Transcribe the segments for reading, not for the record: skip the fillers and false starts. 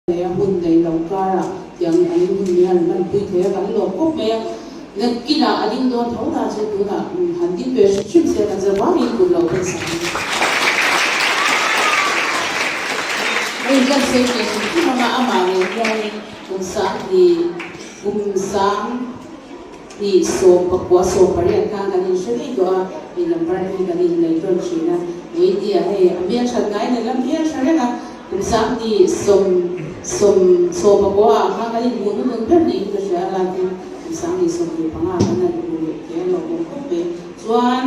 Nei a hun nei lo karah tiang an hun hi han hmanpui thei a, kan lawm khawp mai a. Nakinah a ding dawn tho ta chu tunah han ding ve hrim hrim se kan zir vangin kut lo pen sak ang. Hei hian sei ve hrim hrim ang a, amah nen hianin kum sang hnih kum sang hnih 19 18 khan kan inhre daih tawh a, hei number hi kan innei tawn thin a, Muitia hei a hmelthat ngai nen lam hmeltha reng a. Kum 20 sawm 19 ah khan kan inhmuh hnunun ber niin ka hria a, lakin kum 2025 kan han inhmu leh thei a lawmawm khawp mai. Chuan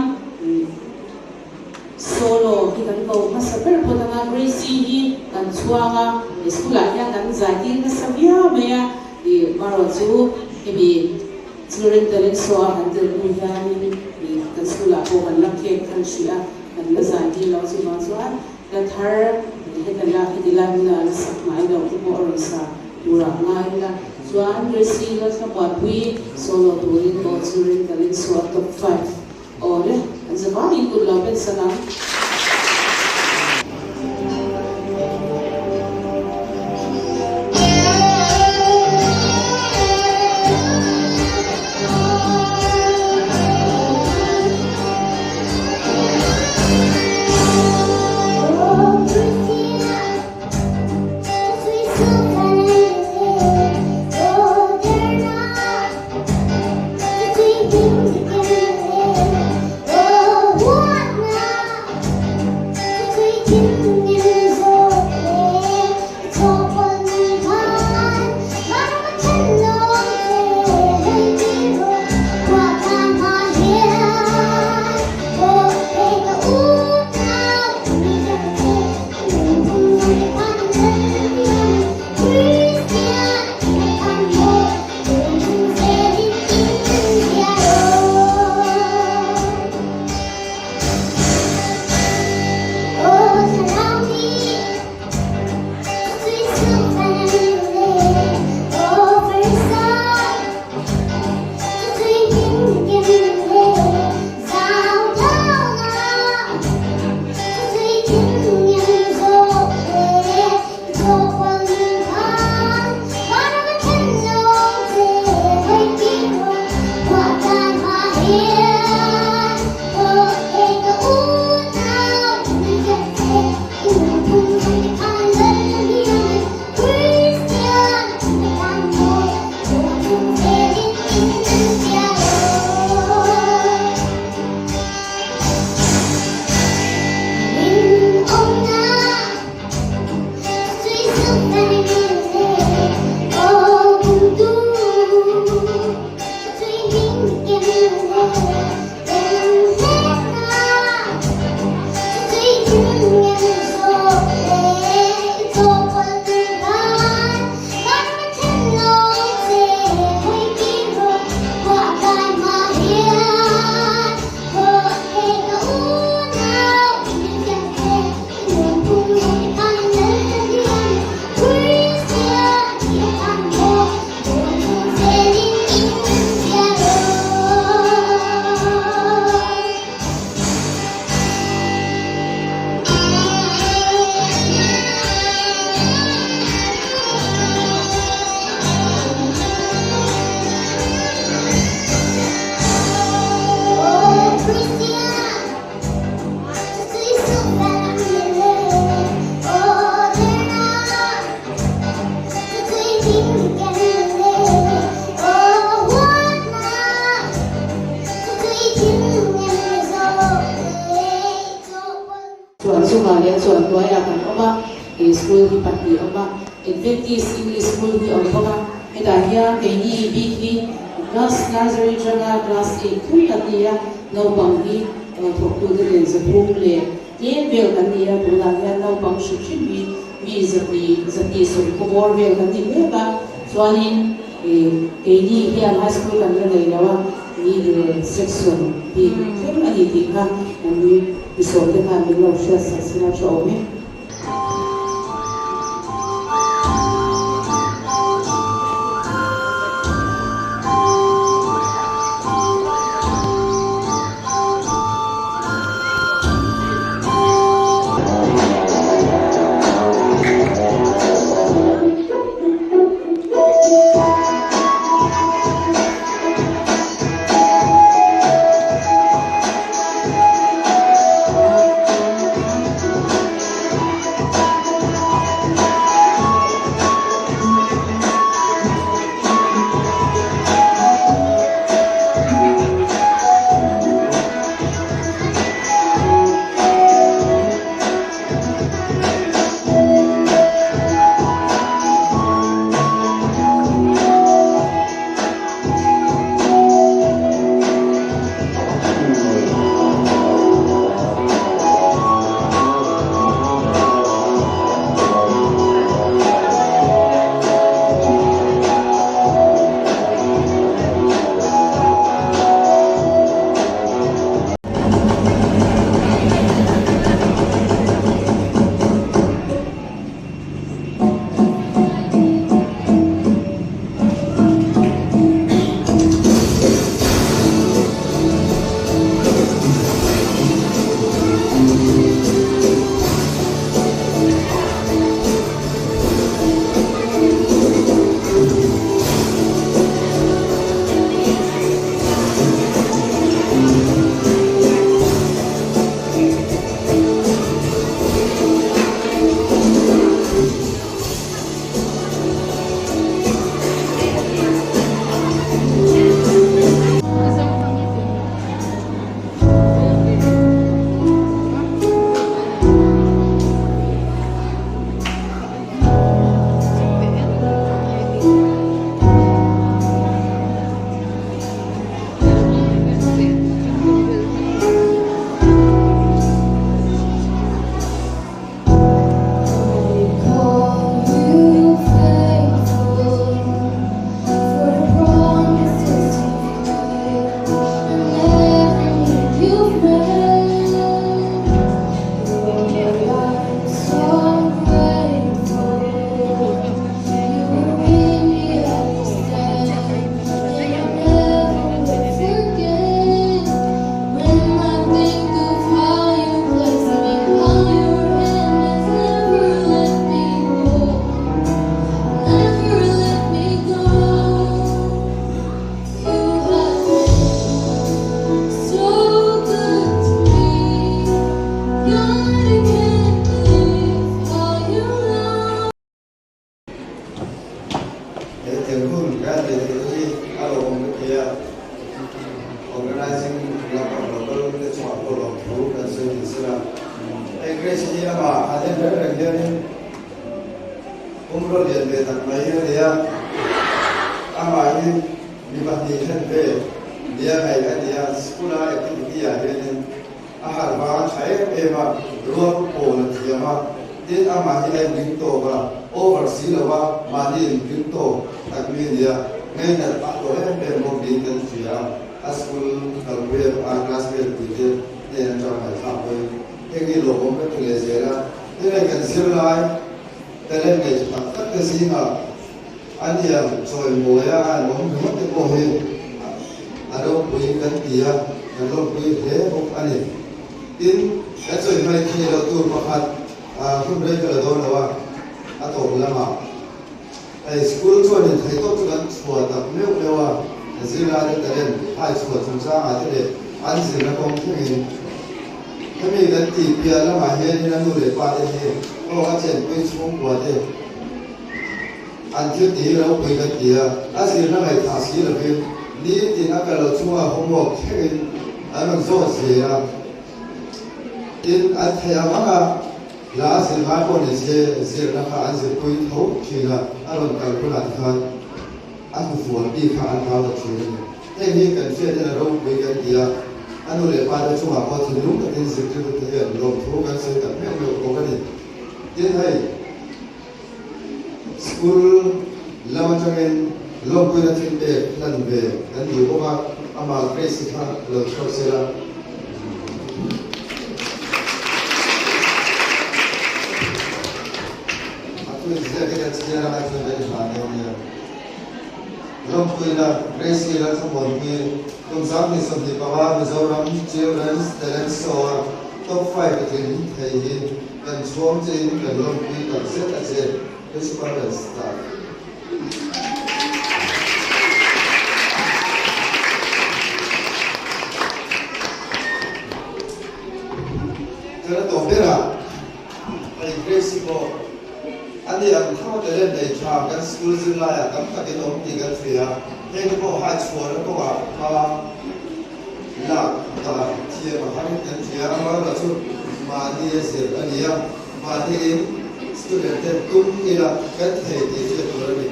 solo hi kan ko hmasa ber phawt ang a, Gracie hi kan chhuang a, school ah hian kan zaitir nasa viau mai a, ih marawh chu hemi Children Talent Show a han tel hnu hianin ih kan school ah pawh kan la khek khan hrih a, kan la zaitir lo chuvang chuan Hla thar heta la heti lai hmuna la sak ngai lo te pawh a rawn sa turah ngai ila chuan Gracie la thla buaipui solo turin aw chu rin kan insuah top five aw le an za vangin kut lo pen sak ang. Chuan chungah leh chuan hnuaiah kan awm a, he school hi pahnih a awm a, Adventist English School hi a awm bawk a, hetah hian keini bik hi class nursery atanga class eight thleng kan ni a, naupang hi thawktute nen 300 leh tlem vel kan ni a, tunah hian naupang hrim hrim hi mi 200 20 bawr vel kan ni mek a, chuanin keini hian high school kan la nei lo a, middle section bik thleng a ni tih kha kan Misawmte khan min lo hriat sak sin a tha awm e. Grace hi amah han en reng reng hianin pumraw lian ve tak mai hi a ni a, amah hi mi pahnih thlen ve nia ngaih a ni a, school-a activity-ah hianin a harh vang a tha em em a, rual pawl a thiam a, tin amah hi a inring tawk a, over si lo a, mahni inring tawk tak mi a ni a, ngainat a hlawh em em bawk niin kan hria a, a school kalpui a classmate pui te hnen atang ngaihthlak pawhin heng hi lawmawm ka ti leh zel a, heng kan zirlai talent nei tha tak tak te zingah A niang chawimawia a an awm ringawt te pawh hi a ropui kan ti a, kan ropui hle bawk a ni. Tin, kan sawi hmai thei loh tur pakhat hun rei ka la dawn lo a, a tawp lamah hei school chuanin thei tawp chu kan chhuah tak meuh meuh a, zirlaite talent hai chhuah chungchangah te leh an zirna kawng thlengin hemi kan tih piah lamah hianin a nu leh pa te hi aw a chenpui chhungkua te, An thil ti hi ropui kan ti a, a zirna ngaihthah si lovin nitin a kal lo chunga homework thlengin an rawn zawt zel a. Tin, an theih ang anga hla a zir ngai pawh ni se zirna kha an zirpui tho thin a, a rawn kal hunah te khan a hnufual bik kha an hlau ta thin a ni. Heng hi kan hriat hian a ropui kan ti a, a nu leh pa te chungah pawh thinlung takin zirtirtute hian lawmthu kan sawi tak meuh meuh bawk a ni. Tin, hei. School lam atangin lawmpuina thil pek hlan ve kan duh bawk a, amah Grace-i kha lo chhuak sela. A thu inziak hi kan chhiar a, chuan kan inhlan dawn nia. Lawmpuina Grace-i Lalthlamuanpui kum 2025 Mizoram Children's Talent Show-a Top 5 a tling thei hi Kan chhuang chein kan lawmpui tak zet a che, Principal and staff. Chuan a tawp berah hei Grace-i pawh a ni ang tho talent nei tha kan school zirlaiah tam takin awm tih kan hria. Heng te pawh hai chhuahna kawngah hma Lak dan thiam a har in kan hria a, amaherawh chu mahni a zir a ni a, mahni in student ten tum ila kan thei tih hriat tur a ni.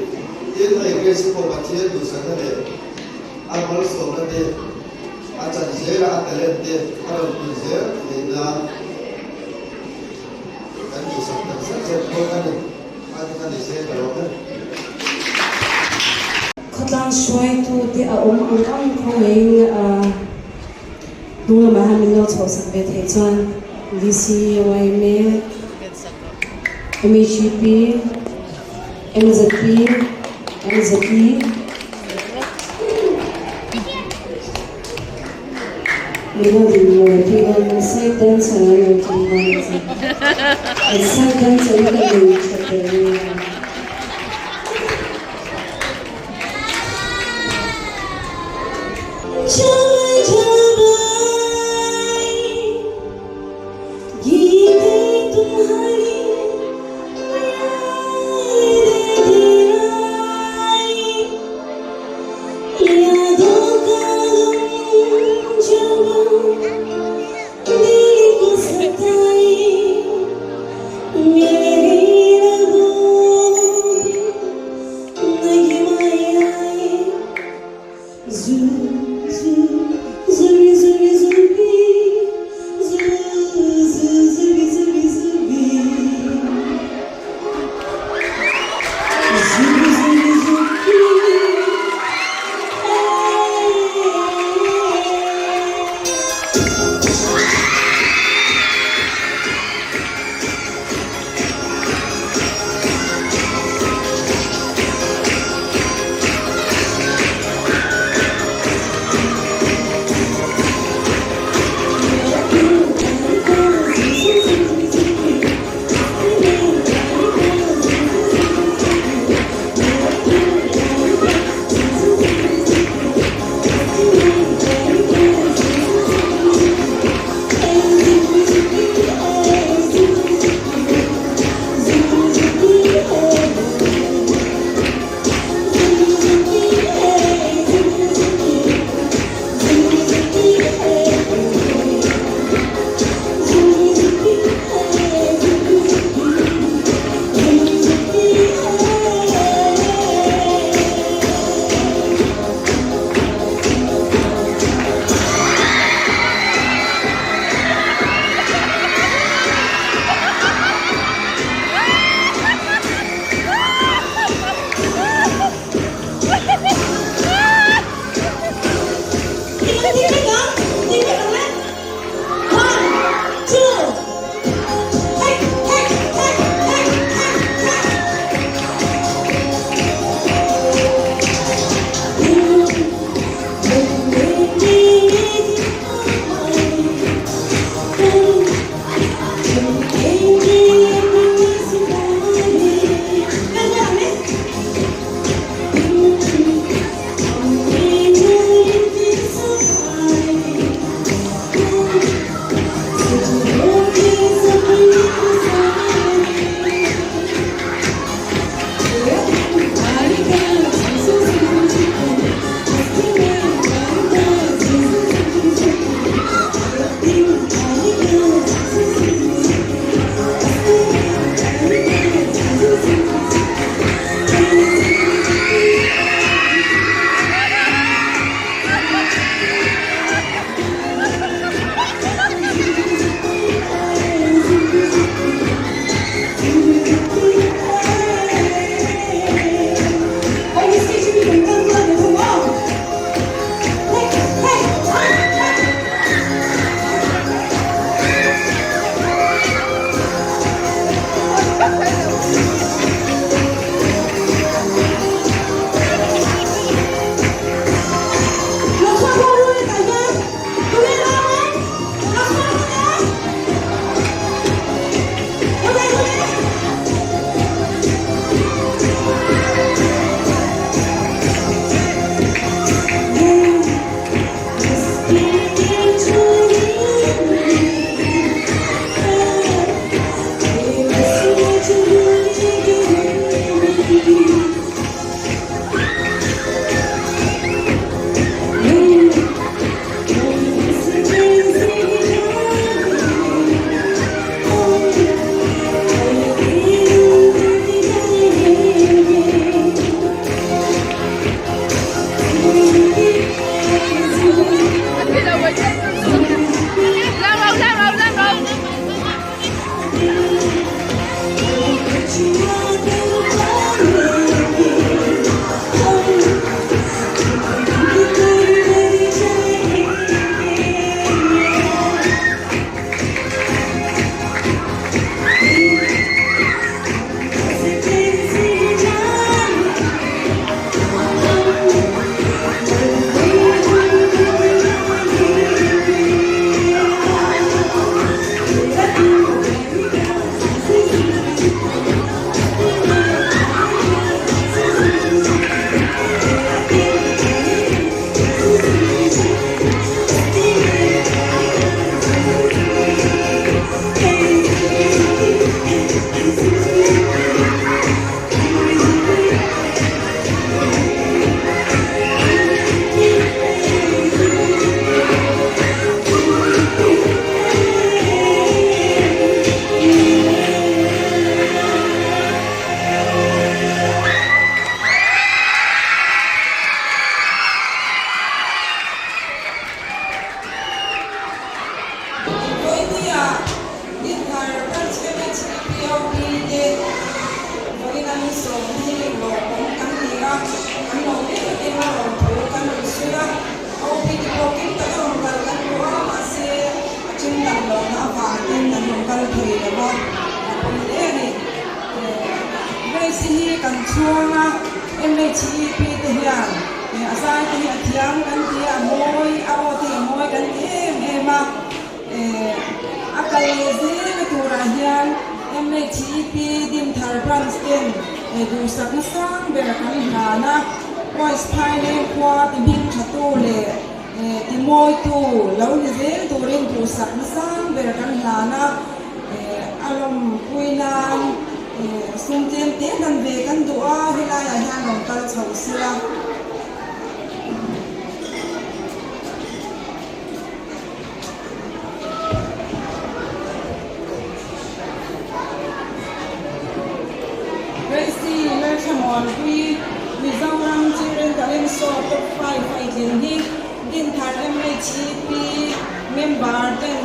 Tin, hei Grace pawh Pathian duhsakna leh a malsawmna te a chan zel a, a talent te a rawn pun zel theih nan kan duhsak tak zet zet bawk a ni. Mahni kha ni se ka lawm em. Khawtlang hruaitute a awm ang ang khawngaihin hnung lamah hian min lo chhohsak ve theih chuan DCYMA, MHEP, MZP, MZE, Min lo din mawi tih dawn side dancer an lo tum dawn a che. An side dancer hi ka nei tha teh nia. lawmthu kan rawn sawi a, OP te pawh kim taka rawn kal kan duh a, mahse a then dam lohna avangin an rawn kal thei lo va, a pawi hle a ni. Grace hi kan chhuang a, MHEP te hian a zai te hi a thiam kan ti a, a mawi, a aw te hi a mawi kan ti em em a. A kal leh zelna turah hian MHEP Dinthar Branch ten duhsakna sang ber kan hlan a, West Phaileng khua ti hming thatu leh ti mawitu lo ni zel turin duhsakna sang ber kan hlan a, a lawmpui nan sum tlem te hlan ve kan duh a, helaiah hian rawn kal chho sila. Gracie Lalthlamuanpui, Mizoram Children Talent Show Top 5 a itlin hi Dinthar MHEP member ten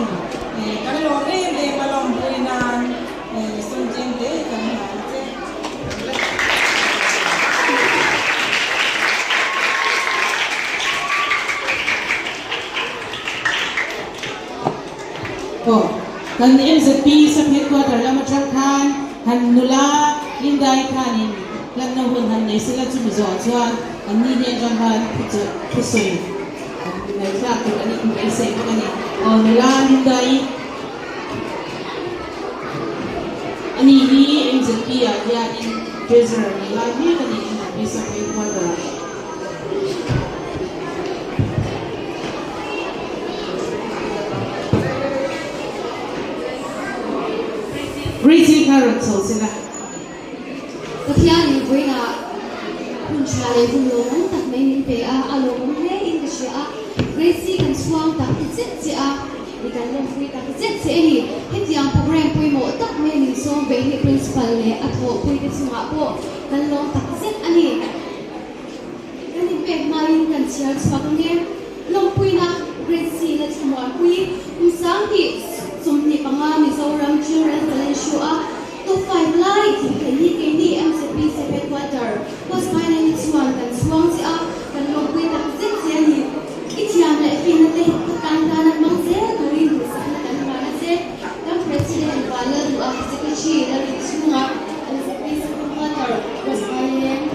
kan lawm em em a lawmpui nan sum tlem te kan hlan che. Aw, kan MZP sub headquarter lam atang khan han nula Lindai khanin hlanna hun han nei sela chumi zawhah chuan an ni hnen atang khan thusawi an ngaihthlak tur an inbeisei bawk a ni. Aw, nula Lindai ani hi MZP ah hianin treasurer ni lai mek a ni MZP sub headquarter ah. Gracie kha rawn chho se la. Pathian in vawiinah hun tha leh hun lawmawm tak mai min pe a, a lawmawm hle in ka hria a. Gracie kan chhuang tak zet che a, i kan lawmpui tak zet che a ni. Hetiang programme pawimawh tak mai min sawm ve hi Principal leh a thawhpuite chungah pawh kan lawm tak zet a ni. Kan inpek hmain kan chhiar chhuak ang e. Lawmpuina Grade C la thlamuanpui kum 20 25 Mizoram Children's Talent Show a Top 5 lai tih theih hi keini MZP Sub Headquarter West Phaileng chuan kan chhuang che a, kan lawmpui tak zet che a ni. I thiam leh finna te khawtlang tana hmang zel turin duhsakna kan hlan a che. Kan President Vanlalduha Secretary Lalrinchhunga MZP Sub Headquarter West Phaileng.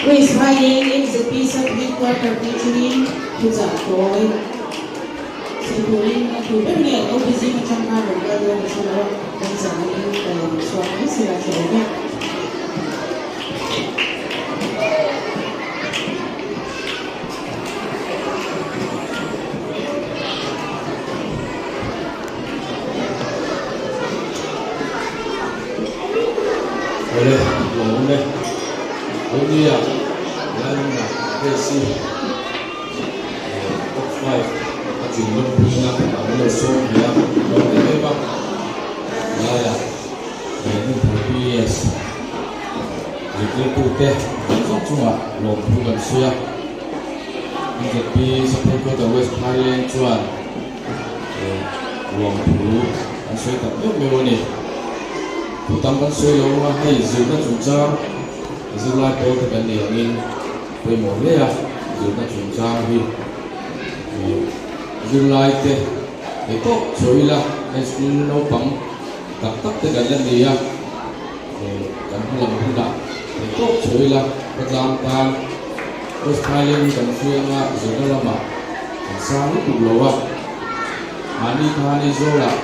West Phaileng MZP Sub Headquarter featuring Thuchah Tawi sawi turin a tu ber nge OP zing atang khan rawn kal dawn a hre lo a, kan zangin ka lo chhuak mai sila hre awm e. Awle, lawm e. Awnia, Lalna, Grace-i top 5 a tling lawmpuina an lo sawm ve a, lawm em em a. Laiah Hmunthar PS. Zirtirtute zawng zawng chungah lawmthu kan sawi a, MZP Sub-Headquarter West Phaileng chuan lawmthu an sawi tak meuh meuh a ni. Thu tam kan sawi lo a, hei zirna chungchang zirlai pawl te kan nih angin pawimawh hle a, zirna chungchang hi zirlai te hei tawp chhuah ila hei school naupang tak tak te kan la ni a. Kan hmalam hunah theih tawp chho ila, khawtlang tan West Thailand kan hrianga zirna lamah kan sang lutuk lo a, mahni khan Aizawlah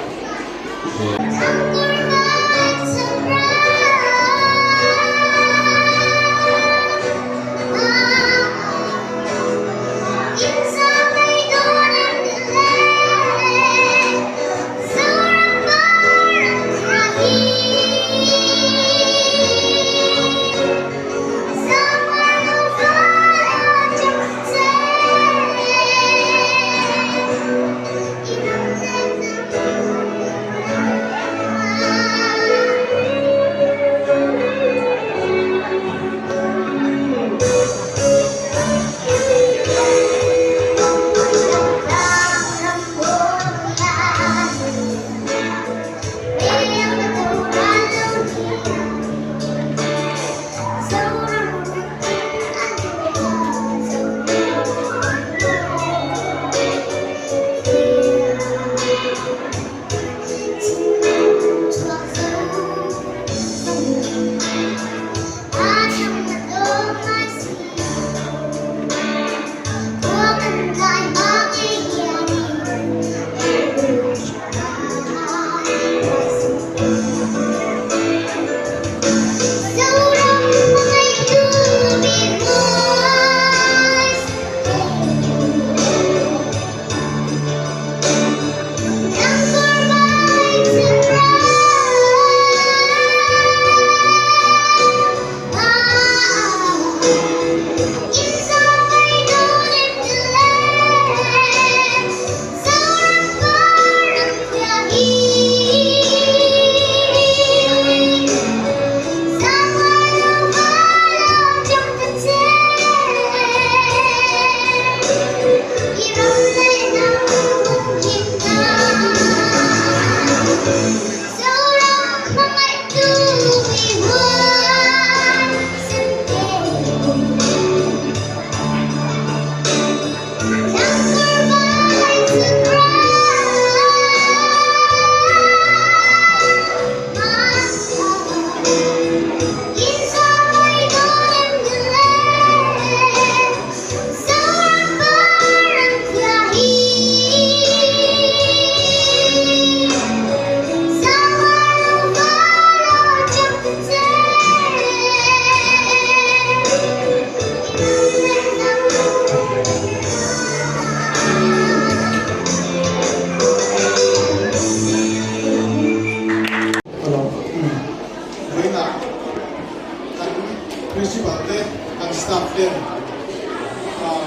Principal te, kan staff ten,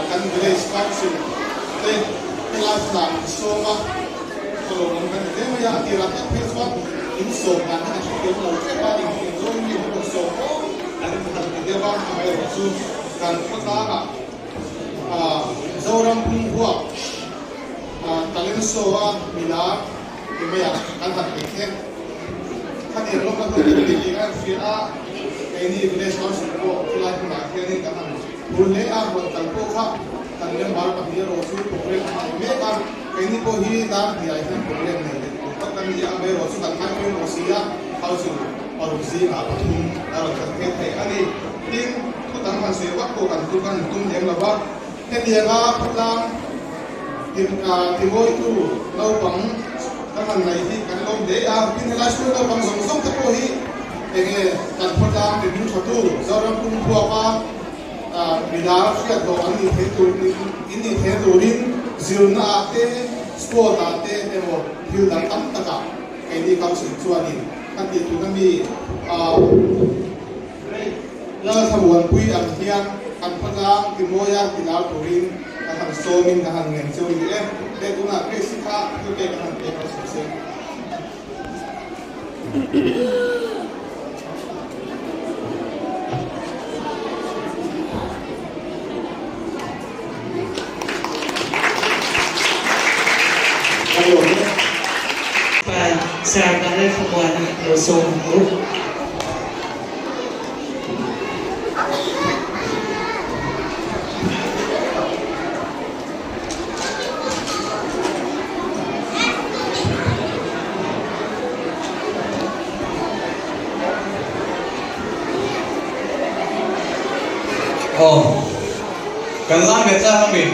kan Village Council te helai hmunah min sawm a, ka lawmawm kan ti hle mai a, a tirah tak phei chuan in sawm dan hi kan hrethiam lo tlem a, inhniam zawngin mi an rawn sawm fo an han ti deuh a, amaherawhchu kan khawtlangah Zoram pumhuak talent show a milar ti mai a kan han peih te khatiang lawk a hnu kan ti tih kan hria a, keini village council pawh chulai hmunah hianin kan han phur hle a, rawn kal pawh kha kan member pahnih erawh chu program a nei mek a, keini pawh hi dar hniah hian program nei leh tur tak kan ni a, amaherawh chu kan ngai pawimawh si a, council paruk zingah pathum a rawn kal phei thei a ni. Tin, thu dang han sawi vak pawh kan tum kan tum lem lo va, hetianga khawtlang timawitu naupang kan han ngaih hi kan lawm hle a. Tin, helai school naupang zawng zawng te pawh hi enge kan khawtlang mihring thatu Zoram pum huapa milar hriat hlawh an nih thei tur in nih thei turin zirna ah te, sport ah te emaw thil dang tam takah keini council chuanin kan tih tuna mi Lalthlamuanpui ang hian kan khawtlang timawia tilar turin ka han sawmin ka han ngen cheu ni e. He tunah Grace-i kha thil pek a han pek a chhun se. Sir Lalthlamuana lo sawm ang u. Aw, kan lam ve chang ami?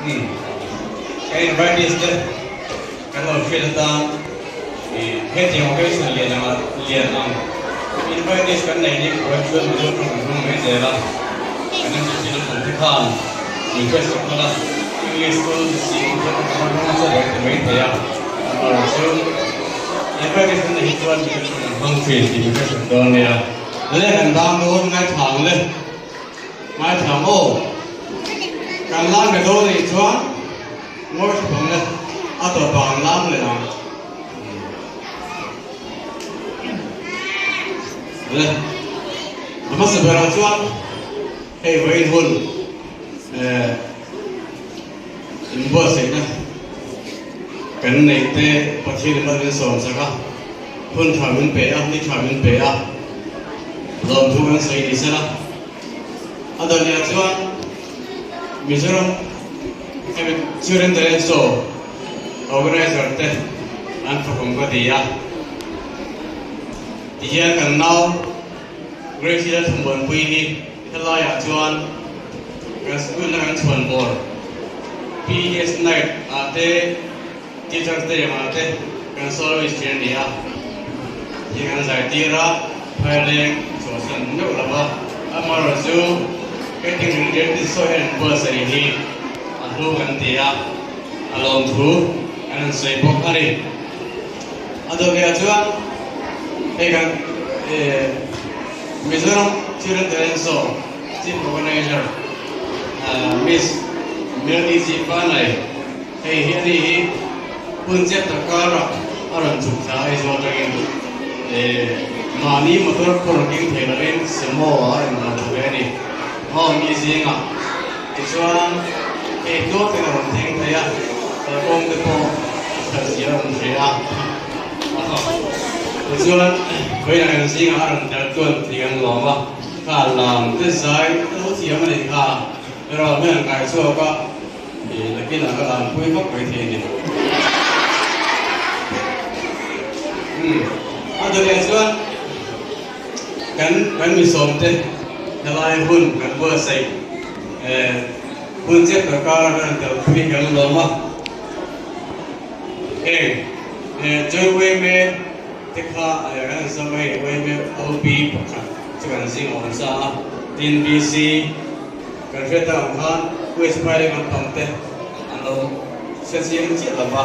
Umm ka invitees te kan lo hriat atan ih hetiang occasion lian anga lian ang invitees kan nei ni khuai chuan Mizo tawng kan hmang mai zel a, kan MCC lampang te khan min hriat sak hman a, English school si Mizo tawng kan hmang nasa reng ti mai thei a, amaherawhchu invitees kan nei hi chuan Mizo tawng kan hmang thin tih min hriat sak dawn nia. Le kan dang dawn ngaithla ang le. Ngaithla ang aw. Kan lam ve dawn anih chuan ngawi tha ang le. A tawp ah an lam leh ang. Le. A hmasa berah chuan hei vawiin hun eh inbuatsaihna kan neih te Pathian in hman min sawm chak a, hun tha min pe a, ni tha min pe a, lawmthu kan sawi ni sela. A dawhniah chuan Mizoram hemi Children Talent Show organizer te an fakawm ka ti a, tihian kan nau Grace Lalthamuanpui hi helaiah chuan kan school na kan chhuan bawr PS Night ah te Teachers Day ah te kan soloist thin a ni a, hi kan zai tir a, phaileng chhuahsan meuh lo va, amaherawhchu hetiang ring riat tin sawi hian an buatsaih hi a hlu kan ti a, a lawmthu kan han sawi bawk a ni. A dawhliah chuan hei kan Mizoram Children Talent Show Chief Organizer Miss Melody Zipanai hei hi ani hi hun chiat tak karah a rawn chhuk thla Aizawl atangin mahni motor phur king thei lovin Sumo ah a rawn dah thla ve a ni. Home mi zingah tichuan hei tluak ten a rawn thleng thei a, kalkawng te pawh a that zia a rawn hre a, tichuan vawiin ang zingah a rawn tel tuan tih kan lawm a, kha lam te zai a lo thiam a nih kha, erawh hmel an kai chhuak a, ih nakinah ka lam pui vak mai thei a ni. Umm a dawleh chuan. Kan kan misawm te helai hun kan buatsaih hun chiah sorkar a kan tel pui kan lawm a, heng Joy Weme te kha kan han sawm a hei Weme OP pakhat chu kan zing awm sa a, tin BC kan hriat tak ang khan West Phai leh kan pang te an lo. Hre chiang chiah lova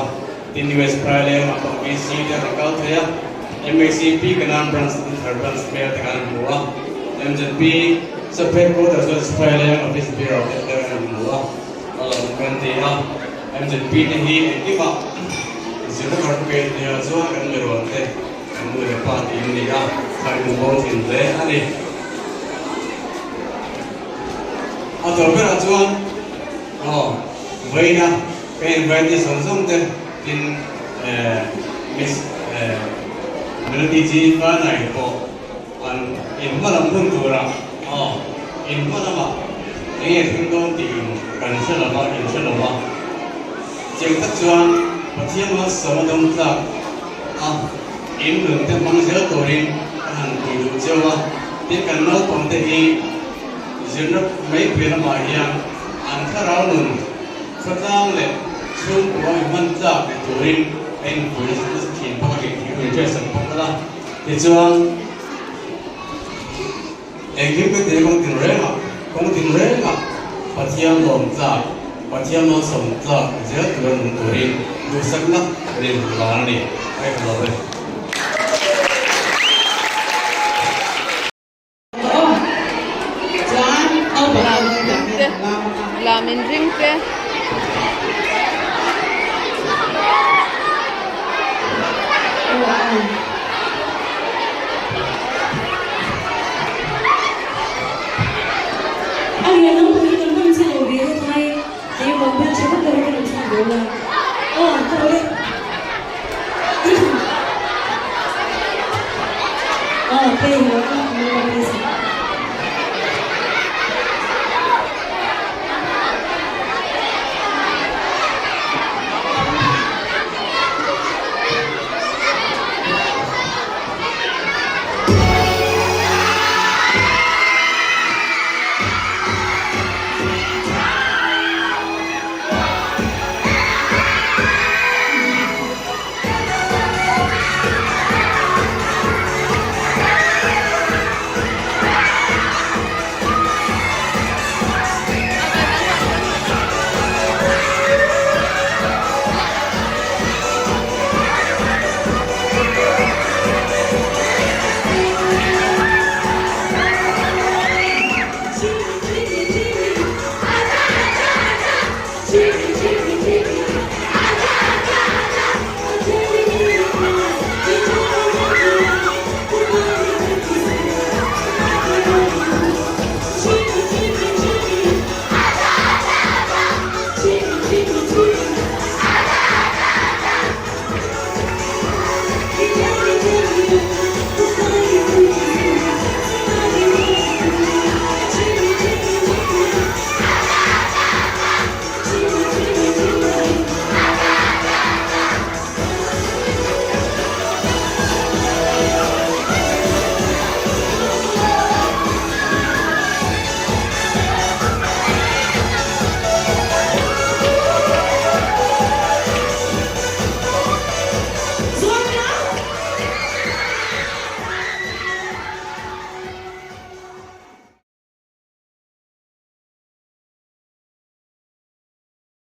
tin US Prailem a pawh VC te rawn kal thei a, MACP Kanan Branch Dinthar Branch hmel te kan hmu a, MZP Sub Headquarter chuan Prailem Office Bureau te te kan hmu a, a lo kan ti a, MZP te hi engkimah zirna kar pek nia chuan kan mirual te kan nu leh pa tih an ni a, thlai hmu bo thin hle a ni. A tawp berah chuan aw vawiina ka invite te zawng zawng te tin Miss Melody G Fanai pawh an in hma lam hun turah aw in hma lamah eng nge thleng dawn tih in kan hre lo va in hre lo va chiang tak chuan Pathian malsawm a dawng tlak a in nun te hmang zel turin ka han pui duh cheu a tin kan naupang te hi Zirna mai piah lamah hian an thlarau nun khawtlang leh chhungkua i hman tlak ni turin a inpui nasa thin bawk a ni tih hun hriatsak bawk a la. Tichuan, engkim ka tih kawng tinrengah, kawng tinrengah Pathian lawm tlak, Pathian malsawm tlak zel tura nung turin duhsakna rin vang a ni. Ka inhmu lo e.